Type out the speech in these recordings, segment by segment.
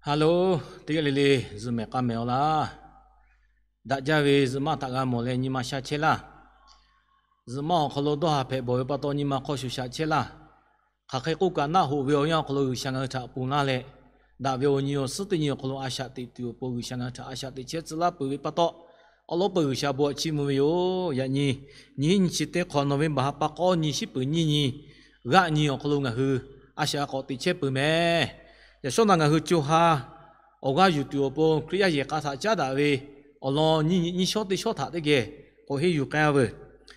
Hello, teˇ g'aˇ le le, zuhꞈ mehˍ k'a mehˍ-aw laˇ. Daꞈ jaˇ ve zuhꞈ maˆ htaꞈ g'a mawˬ leh nyi ma sha chehˇ laˇ. Zuhꞈ maˆ awˬ hk'aw lo dawˇ haˍ hpehꞈ bawˬ ve pa taw nyi ma hk'aw shuˍ shaꞈ chehˇ laˇ. Hk'aˬ hk'e k'oˆ kaꞈ, naˆ hoꞈ ve awˬ yanˇ awˬ hk'aw lo G'uiˬsha ngaˬ hui htaꞈ ponˬ laˇ leh, daꞈ ve awˬ nyi awˬ suhˉ teˇ nyi awˬ hk'aw lo a shaꞈ teꞈ tuˬ awˬ pon G'uiˬsha ngaˬ hui htaꞈ a shaꞈ teꞈ chehˇ tcuh laˇ peuˬ ve pa taw, awˉ lawˉ peuˬ G'uiˬsha bon htaꞈ chiˇ mvuh ve yoˬ. Yaꞈ nyi, nyiˇ hinˉ nyiˇ chi teˇ hk'awꞈ November ha pa k'awˇ nyi shiˉ peuˬ nyiˇ nyi, g'aˆ nyi awˬ hk'aw lo ngaˬ hui a shaꞈ k'awꞈ teꞈ chehˇ peuˬ mehˍ. Yaꞈ shawˉ naꞈ ngaˬ hui co ha awˬ g'aˇ yuˬ tuˬ awˬ pon Hkriꞈ yaˇ yehˬ k'a htaꞈ caˉ daꞈ ve awˬ lawn nyiˇ nyi nyiˇ shawˉ teˇ shawˉ htaꞈ teˇ geh k'awꞈ henˇ yuˬ k'ai-a veuˬ.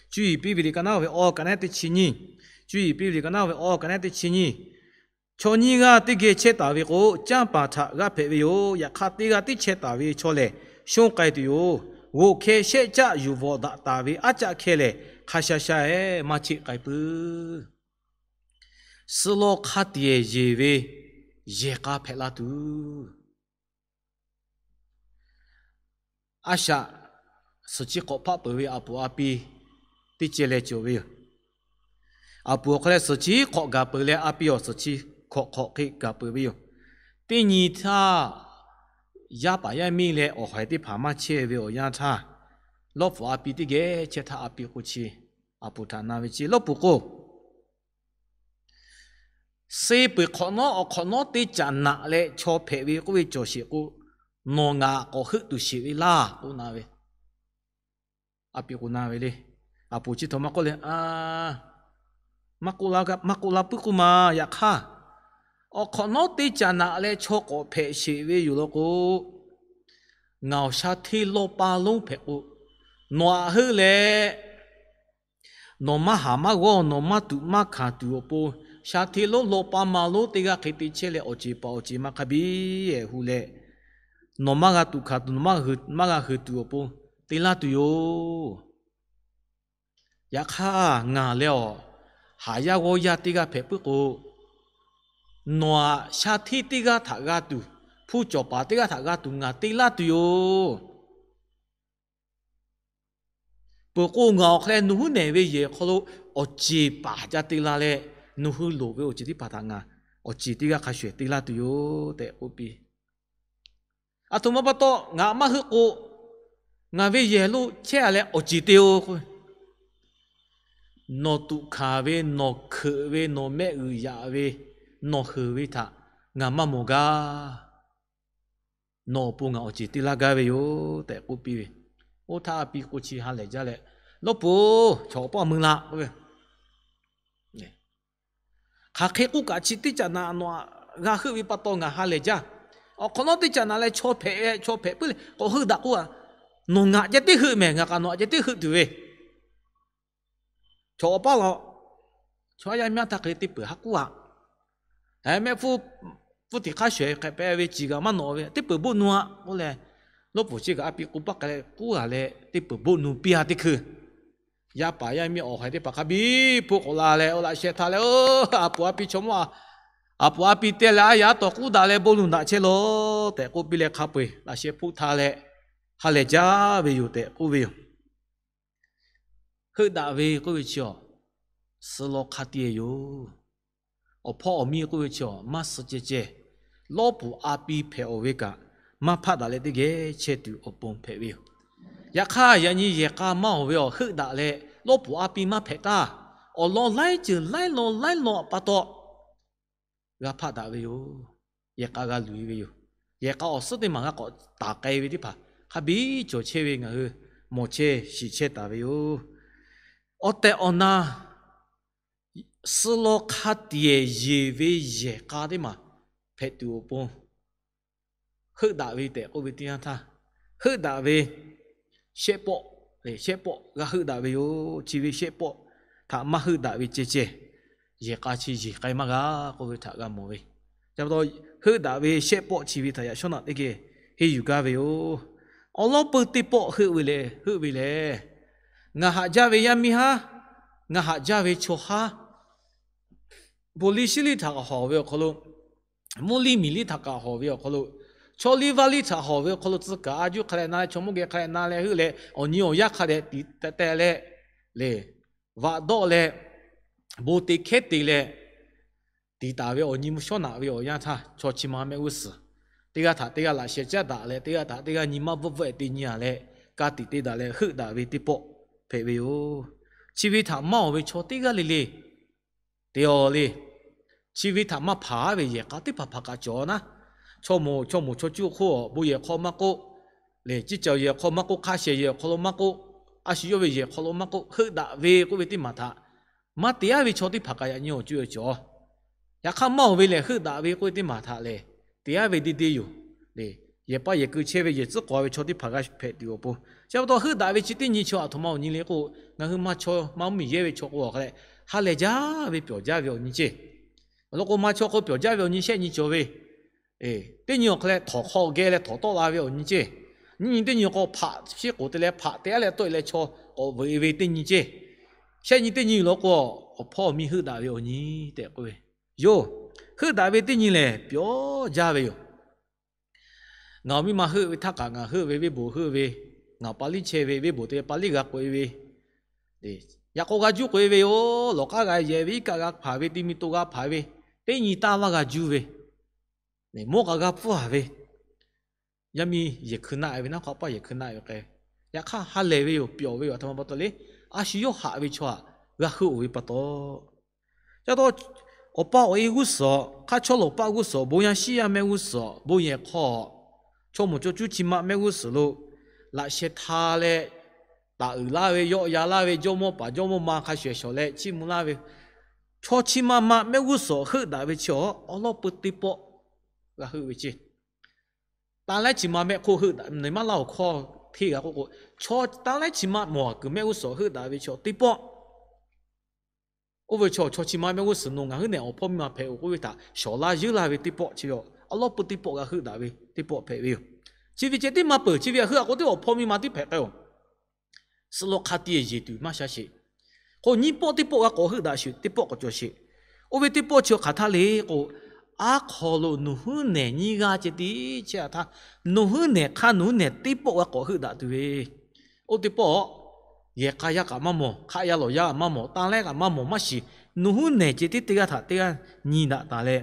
Cuˇ yiˍ piˇ ve liꞈ ka naˉ ve awˬ ka naˉ teˇ chi nyiˇ, cuˇ yiˍ piˇ ve liꞈ ka naˉ ve awˬ ka naˉ teˇ chi nyiˇ, Chaw nyiˇ g'aˇ teˇ geh chehˇ taˍ ve k'o, canˇ paˍ htaꞈ g'aˇ hpehꞈ ve yoˬ. Yaꞈ hk'aˇ, teˇ g'aˇ tiˉ chehˇ taˍ ve chaw lehˬ, shonˇ k'ai tuˬ yoˬ. G'oꞈ hkeh shehˆ caˆ yuˬ vawꞈ daꞈ taˍ ve aˉ caˆ hkeh lehˬ, hk'a sha sha-eˬ maˇ cheˆ k'ai puiˉ. Suh law hk'a tiꞈ-eˬ yeˬ ve yehˬ k'a hpehꞈ la tuˬ, a shaꞈ suhˍ chi hk'awꞈ hpaˆ peuˬ ve a puˍ a pi teˇ ceh leh cawˬ ve yoˬ. A puˍ awˬ hk'aw leh suhˍ chi hk'awꞈ gaˬ peuˬ leh, a pi awˬ suhˍ chi hk'awꞈ hk'awꞈ hk'e gaˬ peuˬ ve yoˬ. Teˇ nyi htaˇ, yaˇ paˍ yaˇ miˇ leh awˬ haiˬ teˇ hpaˍ maˇ chehˇ ve awˬ yanˇ htaˇ, Lawˇ puˍ a pi teˇ geh chehˇ htaˇ, a pi k'o chi a puˍ htaꞈ na ve ce, Lawˇ puˍ k'o, suh peuˬ hk'awꞈ nawˉ awˬ hk'awꞈ nawˉ teˇ caꞈ naꞈ leh chaw hpehꞈ ve k'oˆ ve cawˬ sheˍ k'o, nawˬ ngaˬ k'awꞈ heuˆ tuˬ sheˍ ve laˇ k'oˆ na ve. A pi k'o na ve le. A puˍ chi htaꞈ maˇ k'oˆ leh, maˇ k'oˆ la puiˉ k'oˆ ma. Yaꞈ hk'aˇ, awˬ hk'awꞈ nawˉ teˇ caꞈ naꞈ leh chaw k'awꞈ hpehꞈ sheˍ ve yoˬ law k'o, ngaˬ awˬ sha hteˇ lawˇ pa lonˉ hpehꞈ k'o, nawˬ aꞈ heuˆ leh, nawˬ maˇ haˍ maˇ g'awˇ, nawˬ maˇ tuꞈ maˇ hkanˍ tuˬ awˬ pon, sha hteˇ lonˉ lawˇ pa ma lonˉ teˇ g'aˇ hk'e te chehˇ leh, awˬ ceˬ paˍ awˬ ceˬ ma hk'a biˇ-eˬ hu leh, nawˬ maˇ g'a tuꞈ hkanˍ tuˬ, nawˬ maˇ g'a hui tuˬ awˬ pon te laˇ tuˬ yoˬ. Yaꞈ hk'aˇ, ngaˬ leh awˬ haˍ yaˇ g'awˇ yaˇ teˇ g'aˇ hpehꞈ puiˉ k'o, nawˬ aꞈ sha hteˇ teˇ g'aˇ htaꞈ g'a tuˬ, hpu cawˬ paˍ teˇ g'aˇ htaꞈ g'a tuˬ ngaˬ te laˇ tuˬ yoˬ. Peuˬ k'o, ngaˬ awˬ hk'aw leh nawˬ hui nehˬ ve yehˬ hk'aw lo awˬ ceˬ paˍ ca te la leh, nawˬ hui loˍ ve awˬ ceuˬ teˇ hpaˍ htaꞈ ngaˬ awˬ ceˬ teˇ g'aˇ hk'a shuˍ te laˇ tuˬ yoˬ tehꞈ k'oˆ piˇ. Aˬ htoꞈ ma pa taw ngaˬ maˇ heuˆ k'o, ngaˬ ve yehˬ lo chehˇ-a leh awˬ ceˬ te-o k'o, nawˬ tuꞈ hkanˍ ve, nawˬ hkeuꞈ ve, nawˬ mehˆ g'uiˬ yaꞈ ve, nawˬ heuˬ ve htaꞈ ngaˬ maˇ mawˬ gaˇ. Nawˬ awˬ pon ngaˬ awˬ ceˬ te laˇ gaˇ ve yoˬ tehꞈ k'oˆ piˇ ve. Oˇ htaˇ a pi k'o chi ha lehˬ jaˇ leh, Lawˇ puˍ-oˬ, chaw awˬ paˇ mui la k'oˆ ve. Hk'aˬ hk'e k'oˆ kaꞈ, chi teˇ caꞈ naꞈ nawˬ aꞈ g'a heuˆ ve pa taw ngaˬ ha lehˬ jaˇ. Awˬ hk'awꞈ nawˉ teˇ caꞈ naꞈ leh chaw hpehꞈ, chaw hpehꞈ puiˉ leh k'awꞈ heuˆ daꞈ k'oˆ-a. Nawˬ ngaˬ ceh tiˉ heuˆ mehˍ, ngaˬ kaꞈ nawˬ aꞈ ceh tiˉ heuˆ tuˬ ve. Chaw awˬ paˇ law, chaw yaˇ mehˆ htaˇ hk'e teˇ peuˬ haˉ k'oˆ-a. Mehˆ hpfuhˇ, hpfuhˇ tiꞈ hk'aˇ shawehˍ hk'e pehꞈ ve ciˬ g'aꞈ maˇ nawꞈ ve, teˇ peuˬ boˆ nu-a k'oˆ leh, Lawˇ puˍ chi kaꞈ a pi k'o paˇ k'ai leh k'oˆ-a leh, teˇ peuˬ boˆ nu piˇ-a teˇ hkui, yaˇ paˍ yaˇ miˇ awˬ haiˬ teˇ hpaˍ hk'a biˇ hpoˆ k'awꞈ la leh, oˇ laꞈ sheh htaˇ leh, oˇ, a puˍ a pi chaw mawˇ, a puˍ a pi te leh, a yaˇ tawˍ k'uˉ daꞈ leh bon luˬ daꞈ chehˇ lawˬ tehꞈ k'oˆ piˇ leh, hk'a peu-eˬ laꞈ sheh hpoˆ htaˇ leh, ha lehˬ jaˇ ve yoˬ tehꞈ k'oˆ ve yoˬ. Heuˆ daꞈ ve k'oˆ ve chi-a, suh law hk'a tiꞈ-eˬ yoˬ. Awˬ hpawˇ awˬ miˇ k'oˆ ve chi-a, maˇ suh ceh ceh, Lawˇ puˍ a pi hpehꞈ-oˬ ve kaꞈ, maˇ hpaˆ daꞈ leh teˇ geh chehˇ tuˬ awˬ pon hpehꞈ ve yoˬ. Yaꞈ hk'aˇ, yaꞈ nyi yehˬ k'a maˇ-oˬ ve awˬ heuˆ daꞈ leh, Lawˇ puˍ a pi maˇ hpehꞈ taˇ. Awˬ lawn laiˉ ceuˬ laiˉ lawn laiˉ lawn pa taw g'a hpaˆ daꞈ ve yoˬ. Yehˬ k'a g'a luˬ-e ve yoˬ. Yehˬ k'a awˬ suhˉ teˇ maˬ g'a k'awꞈ taˍ k'ai ve teˇ hpaˍ hk'a biˇ cawˬ chehˇ ve ngaˬ hui mawˬ chehˇ shiˍ chehˇ taˍ ve yoˬ. Awˬ tehˬ awˬ na suh law hk'a tiꞈ-eˬ yeˬ ve yehˬ k'a teˇ maˬ hpehꞈ tuˬ awˬ pon, heuˆ daꞈ ve tehꞈ k'oˆ ve teˇ yanˇ htaˇ, heuˆ daꞈ ve shehˆ pawˆ, shehˆ pawˆ g'a heuˆ daꞈ ve yoˬ. Chi ve shehˆ pawˆ htaꞈ maˇ heuˆ daꞈ ve ceh ceh, yehˬ k'a chi yeˬ k'ai maˇ g'a k'oˆ ve htaꞈ g'a mawˬ ve. Chi pa taw, heuˆ daꞈ ve shehˆ pawˆ chi ve htaꞈ yaꞈ shawˉ naꞈ teˇ geh henˇ yuˬ gaˇ ve yoˬ. Awˬ lawn peu teˇ pawˆ heuˆ ve lehˬ, heuˆ ve lehˬ, ngaˬ haꞈ jaˇ ve yaˇ miˇ haˉ, ngaˬ haꞈ jaˇ ve chaw haˉ, bon liˇ shiˉ liˇ htaꞈ kaꞈ hawˬ ve awˬ hk'aw lo, mvuhˇ liˇ miˬ liˇ htaꞈ kaꞈ hawˬ ve awˬ hk'aw lo, chaw liˇ vaˇ liˇ htaꞈ hawˬ ve awˬ hk'aw lo tcuh kaˍ a juˇ hk'a leh na leh, chaw mawˇ geh hk'a leh na leh heuˆ leh, awˬ nyi awˬ yaˇ hk'a dehꞈ tiꞈ teh teh leh, lehˬ, vaꞈ dawˆ leh, bon te hkehˉ te leh, tiꞈ taˍ ve awˬ nyi mvuhˇ shawˉ naꞈ ve awˬ yanˇ htaˇ, chaw chi ma mehˆ g'uˇ suhˍ teˇ g'aˇ htaꞈ teˇ g'aˇ laꞈ sheh caˉ daꞈ leh, teˇ g'aˇ htaꞈ teˇ g'aˇ nyi maˇ bvuhˆ bvuhˆ-e te nyi-a leh, ka tiꞈ te daꞈ leh heuˆ daꞈ ve teˇ pawˆ hpehꞈ ve yoˬ. Chi ve htaꞈ maˇ awˬ ve chaw teˇ g'aˇ le le te-a le. Chi ve htaꞈ maˇ hpanˍ-a ve yehˬ k'a teˇ hpaˍ hpaˍ kaꞈ cawˬ naˉ, chaw moˍ chaw moˍ chaw cuˇ hk'oˆ awˬ bon yehˬ hk'aw maˇ k'oˆ, lehˬ ciˇ cawˬ yehˬ hk'aw maˇ k'oˆ, hk'a shehˍ yehˬ awˬ hk'aw lo maˇ k'oˆ, a shu yawˇ ve yehˬ hk'aw lo maˇ k'oˆ, heuˆ daꞈ ve k'oˆ ve teˇ maˬ htaꞈ maˇ te-a ve chaw teˇ hpaˍ kaꞈ yaꞈ nyi awˬ cuˇ awˬ cawˬ. Yaꞈ hk'aˇ maˇ awˬ ve lehˬ, heuˆ daꞈ ve k'oˆ ve teˇ maˬ htaꞈ lehˬ, te-a ve deˇ deˇ yoˬ. Lehˬ, yehˬ paˇ yehˬ keu chehˇ ve yehˬ tcuhˉ k'awꞈ-a ve chaw teˇ hpaˍ g'a hpehꞈ tuˬ awˬ pon, chi pa taw heuˆ daꞈ ve chi teˇ nyi chi aˬ htoꞈ ma awˬ nyi le k'o, ngaˬ hui ma chaw ma mvuhˇmiˬ yehˇ ve chaw k'o, a hk'a leh ha lehˬ jaˇ ve pyawˬ jaˇ ve awˬ nyi ceˇ. Awˬ lawn k'o, ma chaw k'o pyawˬ jaˇ ve awˬ nyi shehˆ nyi cawˬ ve, teˇ nyi awˬ hk'a leh htawnˍ hk'aw geh leh htawnˍ tawˆ la ve awˬ nyi ceˇ. Nyiˇ nyi teˇ nyi k'o, hpaꞈ shiˉ k'oˍ te leh hpaꞈ te-a leh tawˆ-e leh chaw k'awꞈ veuꞈ-e ve teˇ nyi ceˇ. Shehˆ nyi teˇ nyi law k'o, awˬ hpawˇ awˬ miˇ heuˆ daꞈ ve awˬ nyi tehꞈ k'oˆ ve yoˬ. Heuˆ daꞈ ve teˇ nyi lehˬ, pyawˬ jaˇ ve yoˬ. Ngaˬ awˬ miˇ ma heuˆ ve htaˇ kaꞈ, ngaˬ heuˆ ve venˇ baˬ heuˆ ve, ngaˬ pa liˇ chehˇ ve venˇ baˬ te pa liˇ g'a k'oꞈ-e ve, yaꞈ k'aw g'a juˇ k'oꞈ-e ve yoˬ. Lawˬ k'aˉ g'a yehˬ ve, iˉ kaˆ g'a hpanˍ ve, ti mi to g'a hpanˍ ve, teˇ nyi taˇ vaˇ g'a juˇ ve, mawˇ kaꞈ g'a pfuhˇ-a ve, yaˇ miˇ yehˬ hkui naˆ-e ve, naˉ hk'aw paˇ yehˬ hkui naˆ-e ve k'ai, yaꞈ hk'aˇ ha lehˬ ve yoˬ. Pyawˬ ve yoˬ. Aˬ htoꞈ ma pa taw le. A shu yawˇ haꞈ ve chaw htaꞈ g'a heuˆ-oˬ ve pa taw, ca taw, awˬ pa awˬ e g'uˇ suhˍ, hk'aˇ chawˇ lawˬ paˆ g'uˇ suhˍ, bon yaˇ shiˉ yaˇ mehˆ g'uˇ suhˍ, bon yehˬ hk'aw, chaw moˍ chaw cuˇ chi ma mehˆ g'uˇ suhˍ lo laꞈ sheh hta leh, taˍ uiˍ laˇ ve, yawˆ yan laˇ ve, jawˇmawˇ paˍ jawˇmawˇ ma hk'a shuˍ shawˍ leh chiˇ mvuh laˇ ve, chaw chi ma ma mehˆ g'uˇ suhˍ heuˆ daꞈ ve chi awˬ awˉ lawˉ peu teˇ pawˆ g'a heuˆ ve ceˇ. Taˇ laiˉ chi ma mehˆ hk'oˆ heuˆ daꞈ neˬ maˇ laˇ awˬ hkawˇ hteˇ g'a k'oˆ k'o, chaw taˇ laiˉ chi ma mawˬ kuiˬ mehˆ g'uˇ suhˍ heuˆ daꞈ ve chaw teˇ pawˆ. Oˇ ve chaw, chaw chi ma mehˆ g'uˇ suhˍ nawˬ ngaˬ huiˉ nehˬ awˬ hpawˇ miˇ ma hpehꞈ-oˬ k'oˆ ve htaꞈ shawˍ laˇ yeunˇ laˇ ve teˇ pawˆ chi ve, awˉ lawˉ peu teˇ pawˆ g'a heuˆ daꞈ ve teˇ pawˆ hpehꞈ ve yoˬ. Chi ve ceh tiˉ maˇ peuˬ. Chi ve htaꞈ heuˆ-a k'o teˇ awˬ hpawˇ miˇ ma tiˉ hpehꞈ k'ai-oˬ. Suh lo hk'a ti yeˬ tuˬ maˇ sha sheˍ. K'o nyiˇ pawˆ teˇ pawˆ g'a k'awꞈ heuˆ daꞈ sheˍ, teˇ pawˆ k'awꞈ cawˬ sheˍ. Oˇ ve teˇ pawˆ chi hk'aˬ htaˇ le k'o, aˉ hk'aw lo nawˬ huiˉ nehˬ nyiˇ g'aˇ ceh tiˉ chehˇ-a htaˇ, nawˬ huiˉ nehˬ hk'aˇ nawˬ huiˉ nehˬ teˇ pawˆ g'a k'awꞈ heuˆ daꞈ tuˬ ve, oˇ teˇ pawˆ yehˬ k'a yaˇ kaꞈ maˇ mawˬ, hk'aˆ yaˇ lawˬ yaˇ maˇ mawˬ, taˇ laiˉ kaꞈ maˇ mawˬ maˇ shiˍ, nawˬ huiˉ nehˬ ceh tiˉ teˇ g'aˇ htaꞈ teˇ g'aˇ nyi daꞈ taˍ leh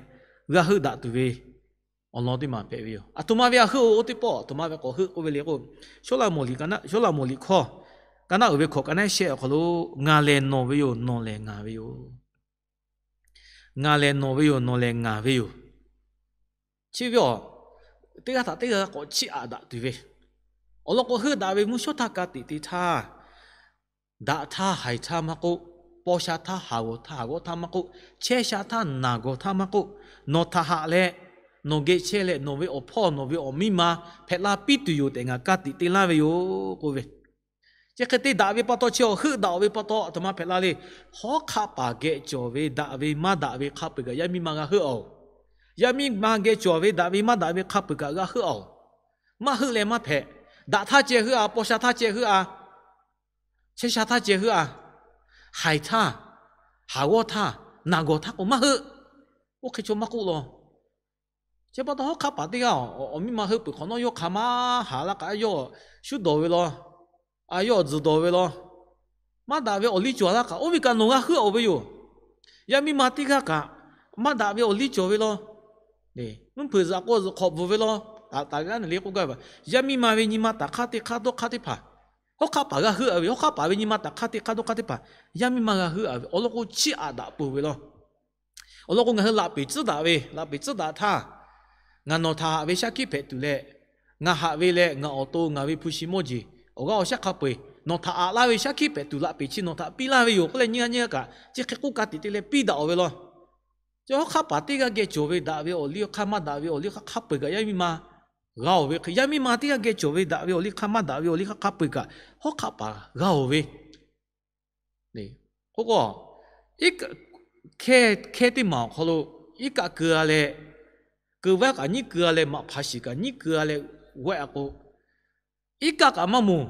g'a heuˆ daꞈ tuˬ ve awˬ lawn teˇ maˬ hpehꞈ ve yoˬ. Aˬ htoꞈ ma ve htaꞈ heuˆ-oˬ, oˇ teˇ pawˆ aˬ htoꞈ ma ve k'awꞈ heuˆ k'oˆ ve le k'o, Sawˉlaꞈmonˍ liꞈ hkaˍ naˆ, Sawˉlaꞈmonˍ liꞈ hkawˇ, ka naˆ uiˍ ve hkawꞈ ka naˆ shehˆ awˬ hk'aw lo, Ngaˬ lehˬ nawˬ ve yoˬ, nawˬ lehˬ ngaˬ ve yoˬ. Ngaˬ lehˬ nawˬ ve yoˬ, nawˬ lehˬ ngaˬ ve yoˬ. Chi ve awˬ, teˇ g'aˇ htaꞈ teˇ g'aˇ k'awꞈ chiˇ aꞈ daꞈ tuˬ ve, awˬ lawn k'o heuˆ daꞈ ve mvuhˇ shawˉ htaˇ ka tiꞈ te htaˇ, daꞈ htaˇ haiˬ htaˇ maˇ k'oˆ, paw sha htaˇ haˍ g'awˬ htaˇ, haˍ g'awˇ htaˇ maˇ k'oˆ, chehˇ sha htaˇ naˬ gawˬ htaˇ maˇ k'oˆ, nawˬ htaꞈ haꞈ leh nawˬ geh chehˇ leh nawˬ ve awˬ hpawˇ nawˬ ve awˬ miˇ ma hpehꞈ la piˇ tuˬ yoˬ tehꞈ ngaˬ ka tiꞈ te laˇ ve yoˬ k'oˆ ve, chi hk'e te daꞈ ve pa taw chi awˬ heuˆ daꞈ-oˬ ve pa taw aˬ htoꞈ ma hpehꞈ la le. Hawˉ hk'aˆ paˍ geh cawˬ ve daꞈ ve maˇ daꞈ ve hk'a peu-eˬ kaꞈ yaˇ miˇ ma g'a heuˆ-oˬ. Yaˇ miˇ ma geh cawˬ ve daꞈ ve maˇ daꞈ ve hk'a peu-eˬ kaꞈ g'a heuˆ-oˬ. Maˇ heuˆ leh maˇ hpehꞈ. Daꞈ htaˇ ceh heuˆ-a, paw sha htaˇ ceh heuˆ-a, chehˇ sha htaˇ ceh heuˆ-a, haiˬ htaˇ, haˍ g'awˇ htaˇ, naˬ gawˬ htaˇ k'o maˇ heuˆ. Oˇ hk'e chaw maˇ k'oˆ law. Chi pa taw hawˉ hk'aˆ paˍ teˇ g'aˇ awˬ miˇ ma heuˆ peuˬ hk'awꞈ nawˉ yawˇ hk'a maˇ haˍ laˇ kaꞈ, a yawˇ shuˉ dawˬ ve law, a yawˇ tzuhˬ dawˬ ve law, maˇ daꞈ ve awˬ liˇ cawˬ laˇ kaꞈ, oˇ ve kaꞈ nawˬ g'a heuˆ-oˬ ve yoˬ. Yaˇ miˇ ma teˇ g'aˇ kaꞈ maˇ daꞈ ve awˬ liˇ cawˬ ve law, mvuhˇ hpeuꞈ zuhꞈ k'o zuhꞈ hk'awꞈ bvuhˬ ve law, taˍ taˍ le k'oˆ gaˇ ve, yaˇ miˇ ma ve nyi ma taˍ hk'aˇ teˇ hk'aˇ dawˇ hk'aˇ teˇ hpaˍ, hawˉ hk'aˆ paˍ g'a heuˆ-a ve, hawˉ hk'aˆ paˍ ve nyi ma taˍ hk'aˇ teˇ hk'aˇ dawˇ hk'aˇ teˇ hpaˍ yaˇ miˇ ma g'a heuˆ-a ve awˬ lawn k'o chiˇ aꞈ daꞈ peuˬ ve law. Awˬ lawn k'o ngaˬ hui laꞈ peˍ tcuhˉ daꞈ ve, laꞈ peˍ tcuhˉ daꞈ htaˇ, ngaˬ nawˬ htaꞈ haꞈ ve shaˉ hkiˆ hpehꞈ tuˬ leh, ngaˬ haꞈ ve leh ngaˬ awˬ to ngaˬ ve hpu shi mawˇ jeˬ awˬ g'aˇ awˬ shaˉ hk'a peu-eˬ nawˬ htaꞈ aꞈ laˇ ve shaˉ hkiˆ hpehꞈ tuˬ laꞈ peˍ chi nawˬ htaꞈ piˇ laˇ ve yoˬ k'oˆ leh nyiˇ g'aˇ nyiˇ g'aˇ kaꞈ chi hk'e k'oˆ ka tiꞈ te leh piˇ daꞈ-oˬ ve law. Chi hawˉ hk'aˆ paˍ teˇ g'aˇ geh cawˬ ve daꞈ ve awˬ liˇ hk'aˇ maˇ daꞈ ve awˬ liˇ hk'aˇ hk'a peu-eˬ kaꞈ yaˇ miˇ ma g'a-oˬ ve hk'e, yaˇ miˇ ma teˇ g'aˇ geh cawˬ ve daꞈ ve awˬ liˇ hk'aˇ maˇ daꞈ ve awˬ liˇ hk'aˇ hk'a peu-eˬ kaꞈ hawˉ hk'aˆ paˍ g'a-oˬ ve k'oˆ k'o, hkehˇ teˇ maˬ awˬ hk'aw lo iˉ kaˆ keu-a leh, keu vaiˉ kaꞈ nyiˉ keu-a leh, maꞈ hpa shiˍ kaꞈ nyiˉ keu-a leh g'awehˆ-a k'o, iˉ kaˆ kaꞈ maˇ moˬ,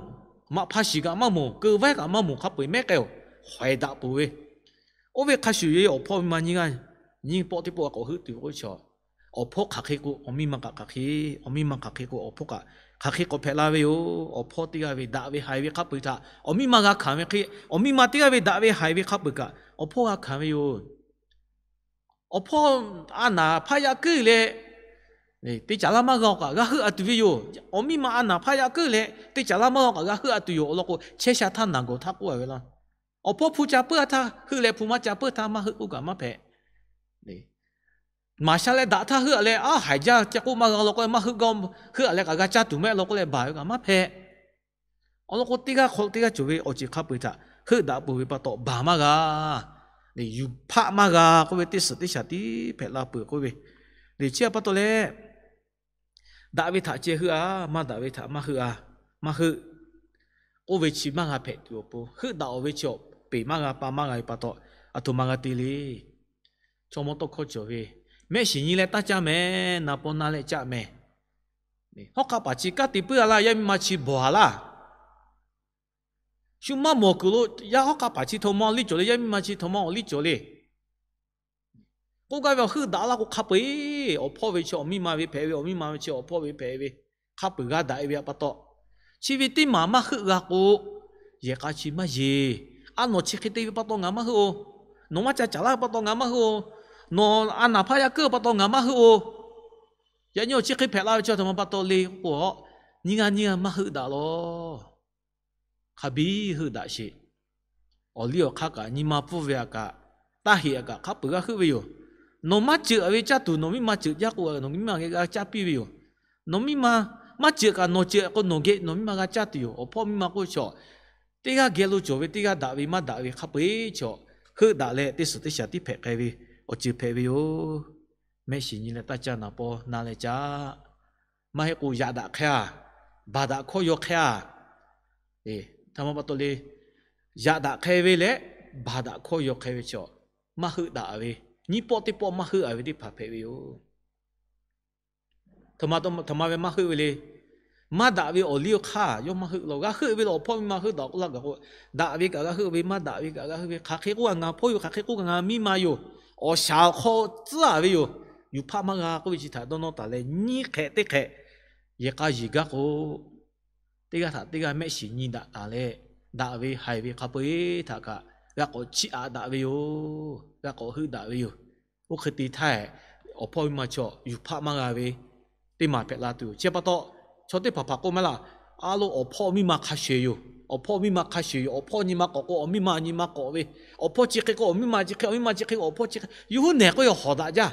maꞈ hpa shiˍ kaꞈ maˇ moˬ, keu vaiˉ kaꞈ maˇ moˬ hk'a peu-eˬ mehˉ k'ai-oˬ, hawehˍ daꞈ peuˬ ve. Oˇ ve hk'a shuˍ ve awˬ hpawˇ miˇ ma nyiˇ g'aˇ nyiˇ pawˆ teˇ pawˆ g'a k'awꞈ heuˆ tuˬ ve k'oˆ ve chaw, awˬ hpawˇ hk'aˬ hk'e k'o awˬ miˇ ma kaꞈ hk'aˬ hk'e, awˬ miˇ ma hk'aˬ hk'e k'o awˬ hpawˇ kaꞈ hk'aˬ hk'e k'awꞈ hpehꞈ la ve yoˬ. Awˬ hpawˇ teˇ g'aˇ ve daꞈ ve haiˬ ve hk'a peu-eˬ htaꞈ awˬ miˇ ma g'a hkanˍ ve hk'e, awˬ miˇ ma teˇ g'aˇ ve daꞈ ve haiˬ ve hk'a peu-eˬ kaꞈ awˬ hpawˇ g'a hkanˍ ve yoˬ. Awˬ hpawˇ a naˍ hpaˇ yaˇ kuiˉ leh, Teˇ caˍ laˇ maˇ g'a-o kaꞈ g'a heuˆ a tuˬ ve yoˬ. Awˬ miˇ ma a naˍ hpaˇ yaꞈ keuˉ leh teˇ caˍ laˇ maˇ g'a-o kaꞈ g'a heuˆ a tuˬ yoˬ. Awˬ lawn k'o, chehˇ sha htaˇ naˬ gawˬ htaˇ k'oˆ a ve laˇ. Awˬ hpawˇ hpu ca peuˬ a htaˇ heuˆ leh hpu maˇ ca peuˬ htaˇ maˇ heuˆ k'oˆ kaꞈ maˇ hpehꞈ. Maˍ sha leh daꞈ htaˇ heuˆ a leh, aˉ, haiˬ jaˇ ca k'oˆ maˇ g'a law k'oˆ leh maˇ heuˆ gaˇ, heuˆ a leh kaꞈ g'a caˇ tuˬ mehˆ law k'oˆ leh baˬ ve kaꞈ maˇ hpehꞈ. Awˬ lawn k'o, teˇ g'aˇ hk'aw lo teˇ g'aˇ cawˬ ve awˬ ceuˬ hk'a peu-eˬ htaꞈ heuˆ daꞈ peuˬ ve pa taw baˬ maˇ g'a, yuˬ hpaˆ maˇ g'a k'oˆ ve teˇ suhˍ teˇ shaˍ tiˉ hpehꞈ la peuˬ k'oˆ ve. Chi a pa taw leh, daꞈ ve htaꞈ ceh heuˆ a, maˇ daꞈ ve htaꞈ maˇ heuˆ a, maˇ heuˆ k'oˆ ve chi maˇ g'a hpehꞈ tuˬ awˬ pon, heuˆ daꞈ-oˬ ve chi awˬ peˍ maˇ g'a pa maˇ g'a ve pa taw, aˬ htoꞈ ma g'a te le. Chaw mawˇ tawˇ hkawˇ cawˬ ve, mehˆ shiˍ nyi leh taˇ caˇ mehˍ, na paw na leh caˆ mehˍ. Hawˉ hk'aˆ paˍ chi kanˉ te puiˉ a laˇ, yaˇ miˇ ma chi bawˬ a laˇ. Shu maˇ mawˬ kuiˬ lo yaˇ hawˉ hk'aˆ paˍ chi htaꞈ ma awˬ liˇ cawˬ le, yaˇ miˇ ma chi htaꞈ ma awˬ liˇ cawˬ le. K'oˆ gaˇ ve, awˬ heuˆ daꞈ laˇ k'o hk'a peu-eˬ awˬ hpawˇ ve chi awˬ miˇ ma ve hpehꞈ ve, awˬ miˇ ma ve chi awˬ hpawˇ ve hpehꞈ ve, hk'a peu-eˬ g'a daꞈ e ve pa taw, chi ve teˇ maˬ maˇ heuˆ g'a k'o, yehˬ k'a chi maˇ yeˬ. A, nawˬ chi hk'e te ve pa taw ngaˬ maˇ heuˆ-oˬ. Nawˬ maˇ ca caˍ laˇ ve pa taw ngaˬ maˇ heuˆ-oˬ. Nawˬ a naˍ hpaˇ yaˇ keuˉ ve pa taw ngaˬ maˇ heuˆ-oˬ. Yaꞈ nyi awˬ chi hk'e hpehꞈ la ve chi a htoꞈ ma pa taw le k'o, nyiˇ g'aˇ nyiˇ g'aˇ maˇ heuˆ daꞈ lawˬ. Hk'a biˇ heuˆ daꞈ sheˍ. Awˬ liˇ awˬ hk'aˇ kaꞈ, nyi ma pfuhˇ ve a kaꞈ, taˇ heꞈ a kaꞈ, hk'a peu-eˬ g'a heuˆ ve yoˬ. Nawˬ maˇ ceuˬ ve caˇ tuˬ nawˬ miˇ ma ceuˬ jaˇ k'o, nawˬ miˇ ma geh g'a caˇ piˇ ve yoˬ. Nawˬ miˇ ma maˇ ceuˬ kaꞈ, nawˬ ceuˬ k'o nawˬ geh nawˬ miˇ ma g'a caˇ tuˬ yoˬ. Awˬ hpawˇ miˇ ma k'oˆ ve chaw, teˇ g'aˇ geh lo cawˬ ve teˇ g'aˇ daꞈ ve maˇ daꞈ ve hk'a peu-eˬ chaw, heuˆ daꞈ leh teˇ suhˍ teˇ shaˍ tiˉ hpehꞈ k'ai ve awˬ ceuˬ hpehꞈ ve yoˬ. Mehˆ shiˍ nyi leh taˇ caˇ, na paw na leh caˇ. Maˇ heˆ k'o yaꞈ daꞈ hk'e a, baˬ daꞈ hkawˇ yaw hk'e a. Aˬ htoꞈ ma pa taw le, yaꞈ daꞈ hk'e ve leh baˬ daꞈ hkawˇ yaw hk'e ve chaw, maˇ heuˆ daꞈ ve, nyiˇ pawˆ teˇ pawˆ maˇ heuˆ a ve teˇ hpaˍ hpehꞈ ve yoˬ. Aˬ htoꞈ ma ve maˇ heuˆ ve le. Maˇ daꞈ ve awˬ liˇ awˬ hk'aˇ yawˇ maˇ heuˆ law. G'a heuˆ ve leh awˬ hpawˇ miˇ ma heuˆ daꞈ k'oˆ laˇ gaˬ k'o, daꞈ ve kaꞈ g'a heuˆ ve, maˇ daꞈ ve kaꞈ g'a heuˆ ve, hk'aˬ hk'e k'oˆ a, ngaˬ hpawˇ yoˬ, hk'aˬ hk'e k'oˆ a, ngaˬ miˇ ma yoˬ, awˬ shaˍ awˬ hk'aw tcuhˉ a ve yoˬ, yuˬ hpaˆ maˇ g'a k'oˆ ve chi htaꞈ dawˇ nawˇ taˍ leh, nyiˇ hk'ehꞈ teˇ hk'ehꞈ yehˬ k'a yeˬ gaˇ k'o, teˇ g'aˇ htaꞈ teˇ g'aˇ mehˆ shiˍ nyi daꞈ taˍ leh, daꞈ ve haiˬ ve hk'a peu-eˬ htaꞈ kaꞈ g'a k'awꞈ chiˇ aꞈ daꞈ ve yoˬ. G'a k'awꞈ heuˆ daꞈ ve yoˬ. Oˇ hk'e te htaˇ, awˬ hpawˇ miˇ ma chaw yuˬ hpaˆ maˇ g'a ve teˇ maˬ hpehꞈ la tuˬ yoˬ. Chi pa taw, chaw teˇ hpaˍ hpaˍ k'oˆ maˇ laˇ. A lo, awˬ hpawˇ miˇ ma hk'a shuˍ yoˬ. Awˬ hpawˇ miˇ ma hk'a shuˍ yoˬ. Awˬ hpawˇ nyi ma k'awꞈ k'o awˬ miˇ ma nyi ma k'awꞈ ve, awˬ hpawˇ chi hk'e k'o awˬ miˇ ma chi hk'e, awˬ miˇ ma chi hk'e k'o awˬ hpawˇ chi hk'e, yawˇ hui nehˬ k'o yaꞈ hawˍ daꞈ jaˇ.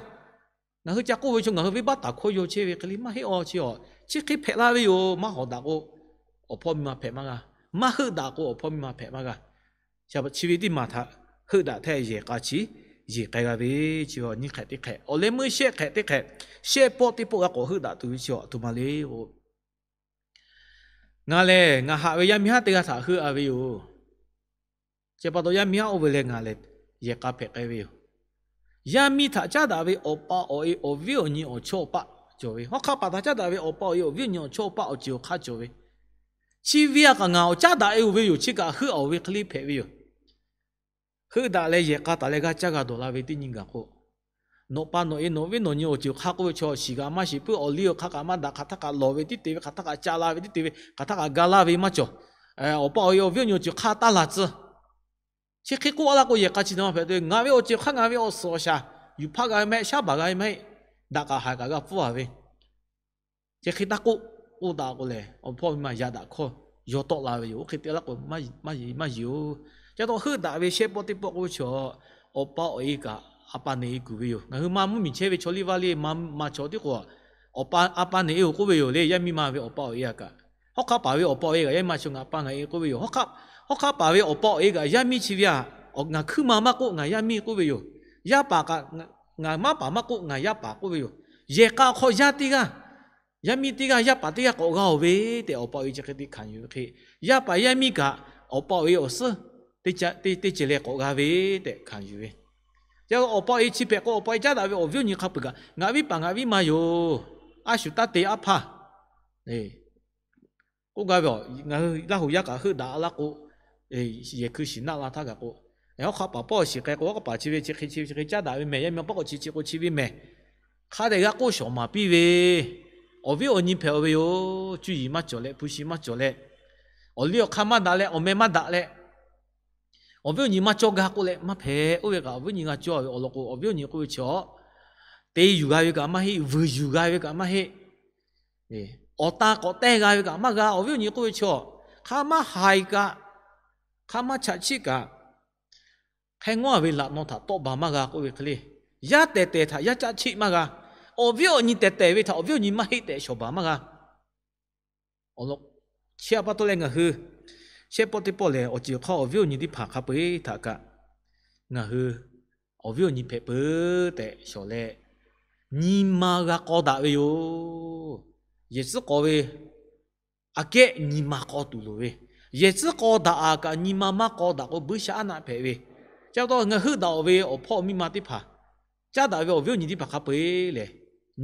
Ngaˬ hui ca k'oˆ ve chaw ngaˬ hui venˇbaˆ taˍ hkawˇ yaw chehˇ ve hk'e le maˇ heˆ aw. Chi awˬ chi hk'e hpehꞈ la ve yoˬ. Maˇ hawˍ daꞈ k'o, awˬ hpawˇ miˇ ma hpehꞈ maˇ g'a. Maˇ heuˆ daꞈ k'o, awˬ hpawˇ miˇ ma hpehꞈ maˇ g'a. Chi ve teˇ maˬ htaꞈ heuˆ daꞈ htaˇ yehˬ k'a chi yeˬ k'ai g'a ve, chi nyiˇ hk'ehꞈ teˇ hk'ehꞈ, awˬ leh meuˇ shehˆ hk'ehꞈ teˇ hk'ehꞈ, shehˆ pawˆ teˇ pawˆ g'a k'awꞈ heuˆ daꞈ tuˬ ve chi aˬ htoꞈ ma le k'o, ngaˬ lehˬ ngaˬ haꞈ ve yaˇ miˇ haˉ teˇ g'aˇ htaꞈ heuˆ a ve yoˬ. Chi pa taw yaˇ miˇ haˉ oˇ ve leh ngaˬ lehˬ yehˬ k'a hpehꞈ k'ai ve yoˬ. Yaˇ miˇ htaꞈ caˉ daꞈ ve awˬ pa awˬ e awˬ viˉ awˬ nyi awˬ chawˇ awˬ paˆ cawˬ ve, hawˉ hk'aˆ paˍ htaꞈ caˉ daꞈ ve awˬ pa awˬ e awˬ viˉ awˬ nyi awˬ chawˇ awˬ paˆ awˬ ceuˬ awˬ hk'aˇ cawˬ ve, chi ve a kaꞈ ngaˬ awˬ caˉ daꞈ e oˬ ve yoˬ. Chi kaꞈ heuˆ a oˬ ve hk'e le hpehꞈ ve yoˬ. Heuˆ daꞈ leh yehˬ k'a taˍ leh g'aˇ caˇ g'a dawˬ la ve teˇ nyi gaˬ k'o, nawˬ pa nawˬ e nawˬ viˉ nawˬ nyi awˬ ceuˬ hk'aˇ k'oˆ ve chaw shiˍ g'a maˇ shiˍ puiˉ, awˬ liˇ awˬ hk'aˇ kaꞈ maˇ daꞈ, hk'aˬ htaˇ kaꞈ lawˬ ve tiˉ te ve, hk'aˬ htaˇ kaꞈ ca la ve tiˉ te ve, hk'aˬ htaˇ kaꞈ ga laˇ ve maˇ cawˬ. Awˬ pa awˬ e awˬ viˉ awˬ nyi awˬ ceuˬ hk'aˇ taˇ laˬ tcuh. Chi hk'e k'oˆ a laˇ k'o, yehˬ k'a chi htaꞈ maˇ hpehꞈ te. Ngaˬ ve awˬ ceuˬ hk'aˇ ngaˬ ve awˬ suhˍ awˬ shaˍ yuˬ hpaˆ g'a ve maˇ heˆ, shaˉ baˬ g'a ve maˇ heˆ, daꞈ kaꞈ haiˬ kaꞈ g'a pfuhˇ a ve. Chi hk'e taˇ k'oˆ, k'oˆ daꞈ k'o lehˬ, awˬ hpawˇ miˇ ma yaꞈ daꞈ hkawˇ yaw tawˆ la ve yoˬ. Oˇ hk'e te laˇ k'o, maˇ yeˬ, maˇ yeˬ oˬ. Ca taw heuˆ daꞈ ve shehˆ pawˆ teˇ pawˆ k'oˆ ve chaw, awˬ pa awˬ e kaꞈ a pa neꞈ e kuˬ ve yoˬ. Ngaˬ hui maˇ mvuhˇmiˬ chehˇ ve chaw liˇ vaˇ liˇ maˇ maˇ chaw tiˉ k'o, a pa neꞈ e oˬ k'oˆ ve yoˬ le. Yaˇ miˇ ma ve awˬ pa awˬ e a kaꞈ, hawˉ hk'aˆ paˍ ve awˬ pa awˬ e kaꞈ yaˇ miˇ ma chaw ngaˬ pa ngaˬ e k'oˆ ve yoˬ. Hawˉ hk'aˆ paˍ ve awˬ pa awˬ e kaꞈ yaˇ miˇ chi ve a, ngaˬ hkuiˉ ma maˇ k'oˆ, ngaˬ yaˇ miˇ k'oˆ ve yoˬ. Yaˇ paˍ kaꞈ, ngaˬ maˇ paˍ maˇ k'oˆ, ngaˬ yaˇ paˍ k'oˆ ve yoˬ. Yehˬ k'a hk'aw yaˇ teˇ g'aˇ, yaˇ miˇ teˇ g'aˇ, yaˇ paˍ teˇ g'aˇ k'awꞈ g'a oˬ ve tehꞈ, awˬ pa awˬ e chi hk'e te hkanˍ yuˬ ve hk'e, yaˇ paˍ yaˇ miˇ kaꞈ awˬ pa awˬ e awˬ suhˉ teˇ ceuˬ leh k'awꞈ g'a ve tehꞈ hkanˍ yuˬ ve. Awˬ pa awˬ e chi hpehꞈ k'o, awˬ pa awˬ e caˉ daꞈ ve awˬ viˉ awˬ nyi hk'a peuˬ kaꞈ, ngaˬ viˉ paˍ ngaˬ viˉ ma yoˬ. A shu taˇ te aˉ hpaˇ k'oˆ gaˇ ve, ngaˬ hui Laˇ huˍ yaˇ kaꞈ heuˆ daꞈ laˇ k'o, yehˬ hkui shiˍ naˆ la htaˇ kaꞈ k'o, hawˉ hk'aˆ paˍ pawˆ shiˍ k'ai k'o, hawˉ hk'aˆ paˍ chi ve chi hk'e chi ve chi hk'e caˉ daꞈ ve mehˬ, yaˇ miˇ ma pawˆ k'o chi chi k'o chi ve mehˬ, hk'a dehꞈ g'a k'oˆ shawˍ maˍ piˇ ve, awˬ viˉ awˬ nyi hpehꞈ ve yoˬ. Cuˇ yiˍ maˇ cawˬ leh, hpu shi maˇ cawˬ leh, awˬ liˇ awˬ hk'aˇ maˇ daꞈ leh, awˬ meh maˇ daꞈ leh, awˬ viˉ awˬ nyi maˇ cawˇ gaˇ k'oˆ leh maˇ hpehꞈ. Oˇ ve kaꞈ awˬ viˉ awˬ nyi g'a cawˇ ve awˬ lawn k'o, awˬ viˉ awˬ nyi k'oˆ ve chi a te yuˬ g'a ve kaꞈ maˇ heˆ, vuiˬ yuˬ g'a ve kaꞈ maˇ heˆ, awˬ ta k'awꞈ teh g'a ve kaꞈ maˇ g'a. Awˬ viˉ awˬ nyi k'oˆ ve chaw, hk'a maˇ haiˬ kaꞈ, hk'a maˇ chaꞈ chiˆ kaꞈ, hk'e ngawˉ ve laꞈ naw htaꞈ tawˆ baˬ maˇ g'a k'oˆ ve hk'e le. Yaˇ tehˬ tehˬ htaꞈ yaˇ caˆ chiˆ maˇ g'a. Awˬ viˉ awˬ nyi tehˬ tehˬ ve htaꞈ awˬ viˉ awˬ nyi maˇ heˆ tehꞈ shawˍ baˬ maˇ g'a. Awˬ lawn chi a pa taw leh ngaˬ hui shehˆ pawˆ teˇ pawˆ lehˬ, awˬ ceuˬ hk'aw awˬ viˉ awˬ nyi teˇ hpaˍ hk'a peu-eˬ htaꞈ kaꞈ, ngaˬ hui awˬ viˉ awˬ nyi hpehꞈ peuˬ tehꞈ shawˍ leh, nyi ma g'a k'aw daꞈ ve yoˬ. Yehˬ tcuhˉ k'aw ve aꞈ kehˉ nyi ma k'aw tuˬ loˍ ve, yehˬ tcuhˉ k'aw daꞈ-a kaꞈ nyi ma maˇ k'aw daꞈ k'o, buiˇshaˆaˉnaˆ hpehꞈ ve. Chi pa taw ngaˬ heuˆ daꞈ-oˬ ve awˬ hpawˇ miˇ ma teˇ hpaˍ, caˉ daꞈ ve awˬ viˉ awˬ nyi teˇ hpaˍ hk'a peu-eˬ lehˬ,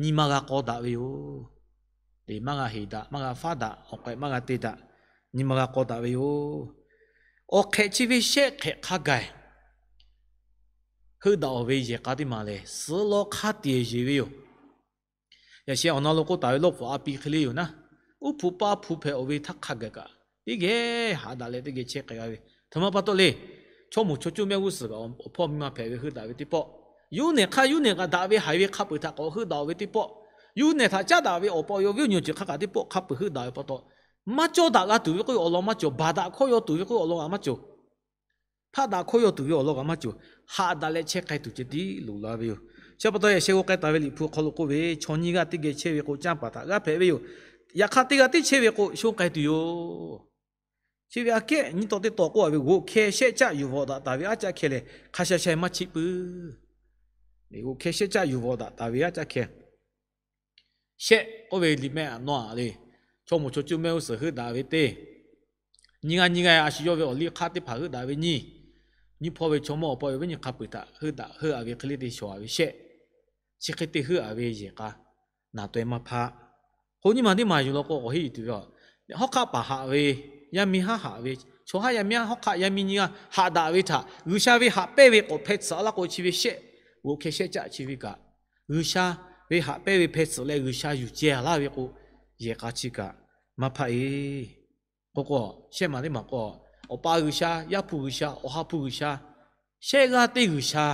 nyi ma g'a k'aw daꞈ ve yoˬ. Teꞈ maˇ g'a heˍ daꞈ, maˇ g'a faˉ daꞈ, awˬ hk'ehꞈ maˇ g'a te daꞈ, nyi ma g'a k'aw daꞈ ve yoˬ. Awˬ hk'ehꞈ chi ve shehˆ hk'ehꞈ hk'a gaˬ heuˆ daꞈ-oˬ ve yehˬ k'a teˇ maˬ lehˬ, suh law hk'a tiꞈ yeˬ ve yoˬ. Yaꞈ sheh awˬ na lo k'oˆ taˍ ve lawˇ hpu a pi hk'e le yoˬ naˉ, uˉ hpu paˇ hpu hpehꞈ-oˬ ve htaˇ hk'a gaˬ kaꞈ, teˇ geh haꞈ daꞈ leh teˇ geh chehˇ k'ai g'a ve. Htoꞈ ma pa taw le, chaw moˍ chaw coˇ mehˆ g'uˇ suhˍ kaꞈ awˬ hpawˇ miˇ ma hpehꞈ ve heuˆ daꞈ ve teˇ pawˆ, yuˇ nehˬ hk'aˇ yuˇ nehˬ kaꞈ daꞈ ve haiˬ ve hk'a peuˬ htaꞈ k'awꞈ heuˆ daꞈ-oˬ ve teˇ pawˆ, yuˇ nehˬ htaꞈ caˉ daꞈ ve awˬ pa awˬ viˉ awˬ nyi awˬ ceuˬ hk'a kaꞈ teˇ pawˆ hk'a peuˬ heuˆ daꞈ ve pa taw, maˇ cawˇ daꞈ g'a tuˬ ve k'oˆ ve awˬ lawn maˇ cawˬ, baˬ daꞈ hkawˇ yaw tuˬ ve k'oˆ ve awˬ lawn kaꞈ maˇ cawˬ, hpaˆ daꞈ hkawˇ yaw tuˬ ve awˬ lawn kaꞈ maˇ cawˬ, haꞈ daꞈ leh chehˇ k'ai tuˬ ceh tiˉ loꞈ la ve yoˬ. Chi pa taw yaꞈ sheh g'aw k'ai taˍ ve Liꞈ hpu hk'aw lo k'oˆ ve, chaw nyiˇ g'aˇ teˇ geh chehˇ ve k'o, canˇ paˍ htaꞈ g'aˇ hpehꞈ ve yoˬ. Yaꞈ hk'aˇ teˇ g'aˇ tiˉ chehˇ ve k'o, shonˇ k'ai tuˬ yoˬ. Chi ve aꞈ kehˉ nyiˇ taw teˇ taw k'oˆ a ve, g'oꞈ hkeh shehˆ caˆ yuˬ vawꞈ daꞈ taˍ ve aˉ caˆ hkeh lehˬ, hk'a sha sha maˇ cheˆ puiˉ. G'oꞈ hkeh shehˆ caˆ yuˬ vawꞈ daꞈ taˍ ve aˉ caˆ hkeh shehˆ k'oˆ ve liꞈ mehˆ aꞈ nawˉ aꞈ le, chaw moˍ chaw coˇ mehˆ g'uˇ suhˍ heuˆ daꞈ ve teˇ, nyiˇ g'aˇ nyiˇ g'aˇ a shu yawˇ ve awˬ liˇ hk'aˇ teˇ hpaˍ heuˆ daꞈ ve nyiˇ, nyiˇ hpawˇ ve chaw mawˇ awˬ pa awˬ viˉ nyi hk'a peuˬ htaꞈ heuˆ daꞈ heuˆ a ve hk'e le te shawˍ a ve shehˆ, chi hk'e te heuˆ a ve yehˬ k'a naˍ taweh maˇ hpaˆ. K'o nyiˇ maˬ teˇ maˬ yuˬ law k'o, k'awꞈ henˇ yuˬ tuˬ ve a, hawˉ hk'aˆ paˍ haꞈ ve, yaˇ miˇ haˉ haꞈ ve, chaw haˉ yaˇ miˇ haˉ hawˉ hk'aˆ yaˇ miˇ nyiˇ g'aˇ haꞈ daꞈ ve htaꞈ G'uiˬsha ve haꞈ pehnˇ ve k'awꞈ hpeh tsuhꞈ a laˇ k'o, chi ve shehˆ, g'oꞈ hkeh shehˆ caˆ chi ve kaꞈ, G'uiˬsha ve haꞈ pehnˇ ve hpeh tsuhꞈ leh G'uiˬsha yuˬ ceh a laˇ ve k'o, yehˬ k'a chi kaꞈ maˇ hpaˆ-e. K'o k'o, shehˆ maˬ teˇ maˬ k'o, Awˬ pa G'uiˬsha, Yaˇ hpu G'uiˬsha, Awˬ ha hpu G'uiˬsha, shehˆ g'aˇ teˇ G'uiˬsha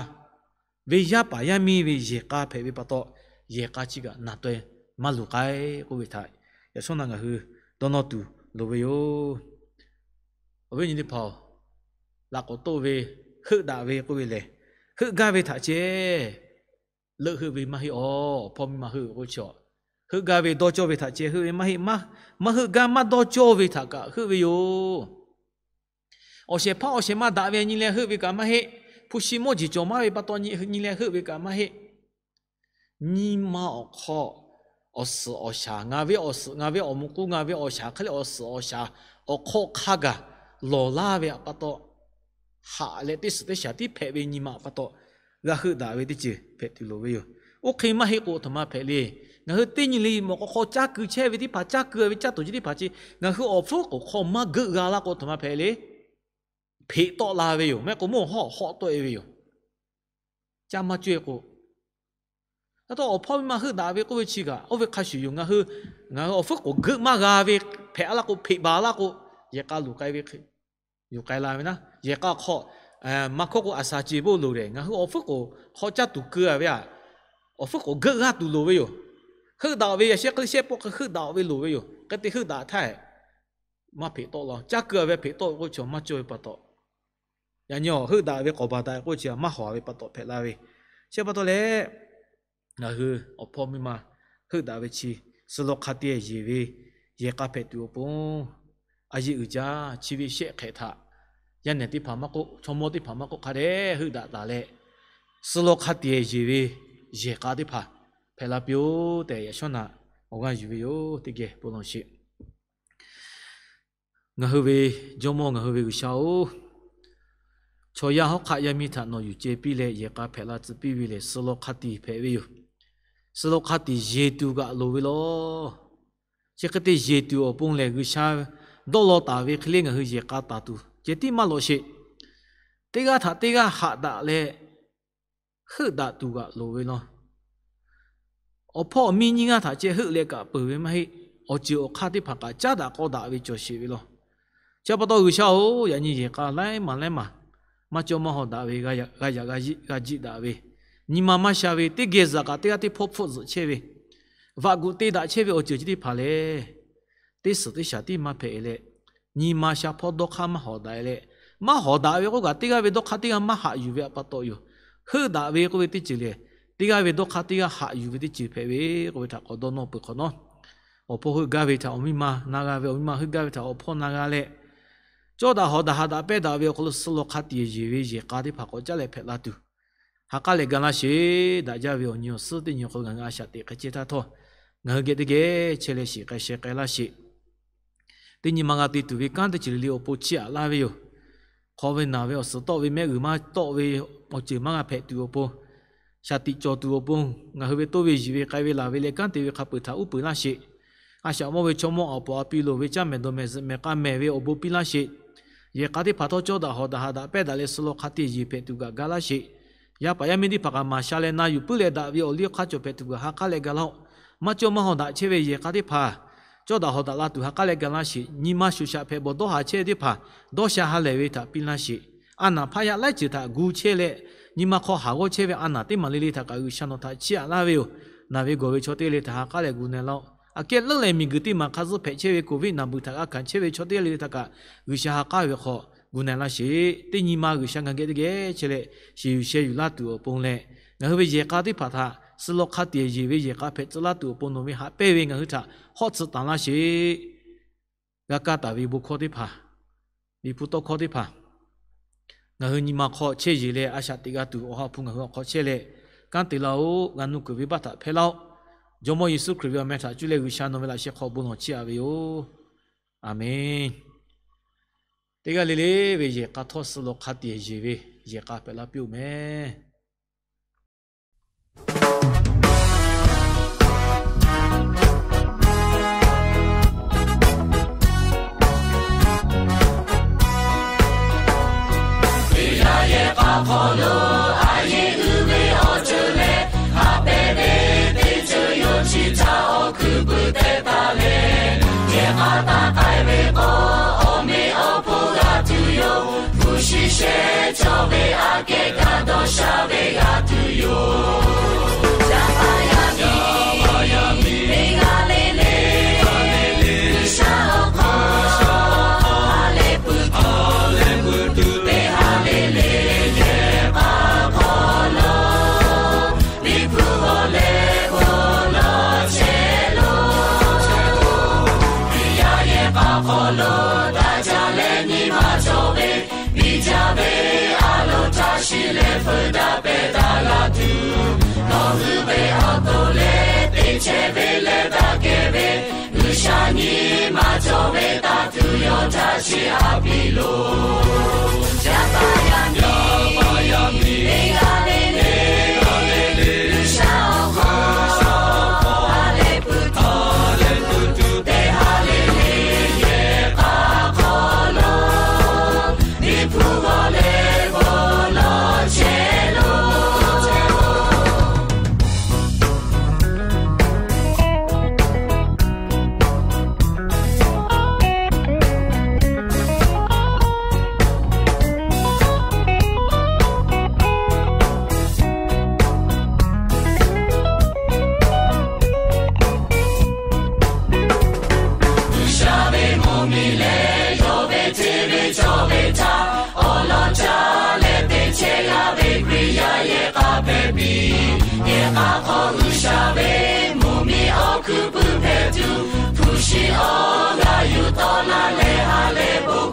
ve yaˇ paˍ yaˇ miˇ ve yehˬ k'a hpehꞈ ve pa taw, yehˬ k'a chi kaꞈ naˍ taweh maˇ luˬ k'ai k'oˆ ve htaꞈ yaꞈ shawˉ naꞈ ngaˬ hui dawˇ nawˇ tuˬ loˍ ve yoˬ. Awˬ viˉ awˬ nyi teˇ hpaˍ-oˬ, laꞈ k'awꞈ toˆ ve heuˆ daꞈ ve k'oˆ ve lehˬ, heuˆ gaˇ ve htaꞈ ceh leuˆ heuˆ ve maˇ heˆ. Awˬ hpawˇ miˇ ma heuˆ ve k'o chi, heuˆ gaˇ ve dawˇ cawˇ ve htaꞈ ceh heuˆ ve maˇ heˆ. Maˇ heuˆ gaˇ maˇ dawˇ cawˇ ve htaꞈ kaꞈ heuˆ ve yoˬ. Awˬ shehˍ hpaˇ awˬ shehˍ ma daꞈ ve nyi leh heuˆ ve kaꞈ maˇ heˆ. Hpu shi mawˇ jeˬ cawˬ maˇ ve pa taw nyi leh heuˆ ve kaꞈ maˇ heˆ. Nyi ma awˬ hk'aw, awˬ suhˍ awˬ shaˍ, ngaˬ ve awˬ suhˍ, ngaˬ ve awˬ muꞈ k'u, ngaˬ ve awˬ shaˍ hk'e le, awˬ suhˍ awˬ shaˍ awˬ hk'aw hk'a gaˬ lawˬ laˇ ve pa taw, haꞈ leh teˇ suhˍ teˇ shaˍ tiˉ hpehꞈ ve nyi ma pa taw, g'a heuˆ daꞈ ve teˇ ceuˬ hpehꞈ tuˬ loˍ ve yoˬ. Oˇ hk'e maˇ heˆ k'o, htoꞈ ma hpehꞈ le. Ngaˬ hui teˇ nyi le mawꞈ k'aw hk'aw caˇ keu chehˇ ve teˇ hpaˍ, caˇ keu ve caˇ tuˬ chi teˇ hpaˍ chi, ngaˬ hui awˬ hpfuhˇ k'oˍ hk'aw maˇ geuˆ g'a laˇ k'o, htoꞈ ma hpehꞈ le. Hpeꞈ tawˆ la ve yoˬ. Maˇ heˆ k'o mawˇ hawˉ hawˆ tawˆ e ve yoˬ. Caˇ maˇ cawˇ e k'o, a taw awˬ hpawˇ miˇ ma heuˆ daꞈ ve k'oˆ ve chi kaꞈ, oˇ ve hk'a shuˍ yoˬ. Ngaˬ hui, ngaˬ hui awˬ hpfuhˇ k'oˍ geuˆ maˇ g'a ve hpehꞈ a laˇ k'o, hpeꞈ baˬ laˇ k'o, yehˬ k'a luˬ k'ai ve, yuˬ k'ai la ve naˉ. Yehˬ k'a hk'aw maˇ hkawˇ k'o, aˬ saˍ ceˬ bawˆ loˍ lehˬ, ngaˬ hui awˬ hpfuhˇ k'oˍ hk'aw caˇ tuˬ keu a ve a, awˬ hpfuhˇ k'oˍ geuˆ g'a tuˬ loˍ ve yoˬ. Heuˆ daꞈ ve yaꞈ sheh hk'e le shehˆ pawˆ hk'e heuˆ daꞈ ve loˍ ve yoˬ. Hk'e te heuˆ daꞈ htaˇ, maˇ hpeꞈ tawˆ la. Caˇ keu a ve hpeꞈ tawˆ ve k'oˆ chi maˇ cawˇ ve pa taw, yaꞈ nyi awˬ heuˆ daꞈ ve k'awꞈ baˬ daꞈ k'oˆ chi maˇ hawˍ ve pa taw hpehꞈ la ve. Chi pa taw leh, ngaˬ hui awˬ hpawˇ miˇ ma heuˆ daꞈ ve chi, suh law hk'a te yeˬ ve yehˬ k'a hpehꞈ tuˬ awˬ pon, a yeˇ uiˍ jaˇ. Chi ve shehˆ hk'ehꞈ htaꞈ yaˇ nehˬ teˇ hpaˍ maˇ k'oˆ, chaw mawˇ teˇ hpaˍ maˇ k'oˆ, hk'a dehꞈ heuˆ daꞈ taˍ leh, suh law hk'a te yeˬ ve yehˬ k'a teˇ hpaˍ hpehꞈ la piˇ-oˆ tehꞈ, yaꞈ shawˉ naꞈ awˬ g'aˇ yuˬ ve yoˬ. Teˇ geh bon lawˬ sheˍ. Ngaˬ hui ve Jawˇmawˇ, ngaˬ hui ve G'uiˬsha-oˬ, chaw yaˇ hawˉ hk'aˆ yaˇ miˇ htaꞈ nawˬ yuˬ ceh piˇ leh, yehˬ k'a hpehꞈ la tcuh piˇ ve lehˬ, suh law hk'a tiˍ hpehꞈ ve yoˬ. Suh law hk'a tiˍ yeˬ tuˬ kaꞈ loˍ ve law. Chi hk'e te yeˬ tuˬ awˬ pon lehˬ, G'uiˬsha dawˇ law taˍ ve hk'e le ngaˬ hui yehˬ k'a taˍ tuˬ ceh tiˉ maˇ lawꞈ sheˍ. Teˇ g'aˇ htaꞈ teˇ g'aˇ haꞈ daꞈ leh, heuˆ daꞈ tuˬ kaꞈ loˍ ve law. Awˬ hpawˇ awˬ miˇ nyiˇ g'aˇ htaꞈ ceh heuˆ leh kaꞈ peuˬ ve maˇ heˆ. Awˬ ceuˬ awˬ hk'aˇ teˇ hpaˍ kaꞈ caˉ daꞈ k'aw daꞈ ve cawˬ sheˍ ve law. Chi pa taw G'uiˬsha-oˬ, yaꞈ nyi yehˬ k'a laiˉ maˬ laiˉ maˬ maˇ cawˇ maˇ hawˍ daꞈ ve, g'a yaꞈ g'a jiˆ daꞈ ve, Nyi ma maˇ sha ve teˇ geh zuhꞈ kaꞈ teˇ g'aˇ teˇ hpawˇ hpfuhˆ zuhꞈ chehˇ ve, vaꞈ guꞈ te daꞈ chehˇ ve awˬ ceuˬ chi teˇ hpaˍ lehˬ, teˇ suhˍ teˇ shaˍ tiˉ maˇ hpehꞈ leh, nyi ma sha hpawˇ dawˇ hk'aˇ maˇ hawˍ daꞈ leh, maˇ hawˍ daꞈ ve k'oˆ kaꞈ teˇ g'aˇ ve dawˇ hk'aˇ teˇ g'aˇ maˇ haꞈ yuˬ ve awˬ pa taw yoˬ. Heuˆ daꞈ ve k'oˆ ve teˇ ceuˬ lehˬ, teˇ g'aˇ ve dawˇ hk'aˇ teˇ g'aˇ haꞈ yuˬ ve teˇ ceuˬ hpehꞈ ve k'oˆ ve htaꞈ k'awꞈ dawˇ nawˇ peuˬ hk'awꞈ nawˉ, awˬ hpawˇ heuˆ gaˇ ve htaꞈ awˬ miˇ ma na g'a ve, awˬ miˇ ma heuˆ gaˇ ve htaꞈ awˬ hpawˇ na g'a leh, cawˇ daꞈ hawˍ daꞈ haꞈ daꞈ pehnˇ daꞈ ve awˬ hk'aw lo suh law hk'a tiꞈ yeˬ ve yehˬ k'a teˇ hpaˍ k'awꞈ caˉ leh hpehꞈ la tuˬ, ha k'aˉ leh ga laˇ sheˍ. Daꞈ jaˇ ve awˬ nyi awˬ suhˉ teˇ nyi awˬ hk'aw lo ngaˬ hui a shaꞈ teꞈ hk'e chehˇ htaˇ htawˇ, ngaˬ hui geh teˇ geh chehˇ leh shiˍ k'ai sheh k'ai laˇ sheˍ. Teˇ nyi ma g'a te tuˬ ve kanˉ teˇ ceuˬ le le awˬ pon chiˇ aꞈ laˇ ve yoˬ. Hk'aw ve naˬ ve awˬ suhˍ tawˆ ve mehˆ g'uiˬ maˇ tawˆ ve awˬ ceuˬ maˇ g'a hpehꞈ tuˬ awˬ pon, shaˍ tiꞈ cawˬ tuˬ awˬ pon, ngaˬ hui ve toˇ ve yiˬ ve k'ai ve laˬ ve leh kanˉ te ve hk'a peuˬ htaꞈ uˉ peunˍ laˇ sheˍ. A shaꞈ mawˇ ve chaw mawˇ awˬ pon a pi loˍ ve caˇ mehˍ dawˬ mehˍ zuhꞈ mehˍ k'a mehˍ ve awˬ bon piˇ laˇ sheˍ. Yehˬ k'a teˇ hpaˍ htawˇ cawˇ daꞈ hawˍ daꞈ haꞈ daꞈ pehnˇ daꞈ leh suh law hk'a tiꞈ yeˬ hpehꞈ tuˬ kaꞈ ga laˇ sheˍ. Yaˇ paˍ yaˇ miˇ teˇ hpaˍ kaꞈ maˍ sha leh na yuˬ puiˉ leh daꞈ ve awˬ liˇ awˬ hk'aˇ cawˬ hpehꞈ tuˬ kaꞈ ha k'aˉ leh ga laˇ-oˆ. Maˇ cawˇ maˇ hawˍ daꞈ chehˇ ve yehˬ k'a teˇ hpaˍ cawˇ daꞈ hawˍ daꞈ la tuˬ ha k'aˉ leh ga laˇ sheˍ. Nyi ma shuˍ shaꞈ hpehꞈ bawˬ dawˇ haˍ chehˇ ve teˇ hpaˍ dawˇ sha ha lehˬ ve htaꞈ piˇ laˇ sheˍ. A naˍ hpaˇ yaˇ laiˉ ceuˬ htaꞈ gu chehˇ leh, nyi ma hk'aw haˍ g'awˇ chehˇ ve a naˍ teˇ maˬ le le htaꞈ kaꞈ G'uiˬsha nawˬ htaꞈ chiˇ aꞈ laˇ ve yoˬ. Naˬ ve gawˬ ve chaw teˇ g'aˇ le le htaꞈ ha k'aˉ leh gu na-e laˇ-oˆ. Aꞈ kehˉ leuˉ leh miˬguiˬ teˇ maˬ hk'a zuhˆ hpehꞈ chehˇ ve Covid naˬ beuꞈ htaꞈ g'a hkanˍ chehˇ ve chaw teˇ g'aˇ le le htaꞈ kaꞈ G'uiˬsha ha k'aˉ ve hk'aw gu na-e laˇ sheˍ. Teˇ nyi ma G'uiˬsha ngaˬ geh teˇ geh chehˇ leh, shiˍ yuˬ sheh yuˬ laˇ tuˬ awˬ pon leh, ngaˬ hui ve yehˬ k'a teˇ hpaˍ htaꞈ suh law hk'a tiꞈ yeˬ ve yehˬ k'a hpehꞈ tcuh laˇ tuˬ awˬ pon nawˬ ve haꞈ pehnˇ ve ngaˬ hui htaꞈ hawˉ tcuh taˍ laˇ sheˍ. G'a kaˇ taˍ ve bon hkawˇ teˇ hpaˍ, liꞈ hpu tawˇ hkawˇ teˇ hpaˍ, ngaˬ hui nyi ma hk'aw chehˇ yeˬ leh a shaꞈ teꞈ g'a tuˬ Awˬ ha hpu ngaˬ hui awˬ hk'aw chehˇ leh, kanˉ te laˇ-oˆ. G'a nuˇ kuiˬ venˇbaˆ htaꞈ hpehˇ laˇ-oˆ. Jawˇmawˇ Yeˍsuˆ Hkriꞈ ve awˬ meh htaꞈ cuˇ leh G'uiˬsha nawˬ ve laꞈ sheh hk'aw bon lawˬ chiˇ aꞈ ve yoˬ. Aˬmenˍ. Teˇ g'aˇ le le ve yehˬ k'a htawˇ suh law hk'a tiꞈ yeˬ ve yehˬ k'a hpehꞈ la piˇ-oˆ mehˍ. Hkriꞈ yaˇ yehˬ k'a hk'aw lo a yeˇ uiˍ ve awˬ ceuˬ leh, haꞈ pehnˇ ve teˇ ceuˬ yoˬ. Chi htaꞈ awˬ hkuiˉ puiˍ te taˍ leh, yehˬ k'a taˇ k'ai ve k'o, awˬ meꞈ awˬ hponˇ g'a tuˬ yoˬ. Hpu shi sheh cawˬ ve aꞈ kehˉ kaꞈ dawˇ sha ve g'a tuˬ yoˬ. Yaˇ paˍ yaˇ miˇ, teˇ g'aˇ le le, G'uiˬsha awˬ hk'aw ha lehˬ pui tuˬ, teˇ ha le le yehˬ k'a hk'aw lo, Liꞈ hpu g'aw leh bon lawˬ chehˇ loˬ. Hkriꞈ yaˇ yehˬ k'a hk'aw lo daꞈ jaˇ leh nyi ma cawˬ ve, biˇ jaˇ ve a loˍ htaꞈ shiˍ leh feu daꞈ pehˇ daꞈ la tuˬ, nawˬ hui ve awˬ to leh teˇ chehˇ ve leh daꞈ kehˬ ve, G'uiˬsha nyi ma cawˬ ve taˇ tuˬ yawˇ htaꞈ chiˇ aꞈ piˇ loˬ. Yaˇ paˍ yaˇ miˇ, teˇ g'aˇ le le, G'uiˬsha awˬ hk'aw ha lehˬ pui tuˬ, teˇ ha le le yehˬ k'a hk'aw lo, Liꞈ hpu g'aw leh bon lawˬ chehˇ loˬ. G'uiˬsha ve mvuhˇmiˬ leh yawˇ ve hteˇ ve cawˬ ve htaꞈ awˬ lawn caˇ leh teˇ chehˇ g'a ve Hkriꞈ yaˇ yehˬ k'a hpehꞈ piˇ. Yehˬ k'a hk'aw G'uiˬsha ve mvuhˇmiˬ awˬ hkuiˉ puiˍ hpehꞈ tuˬ, hpu shi awˬ g'aˇ yuˬ tawˆ la leh ha lehˬ bon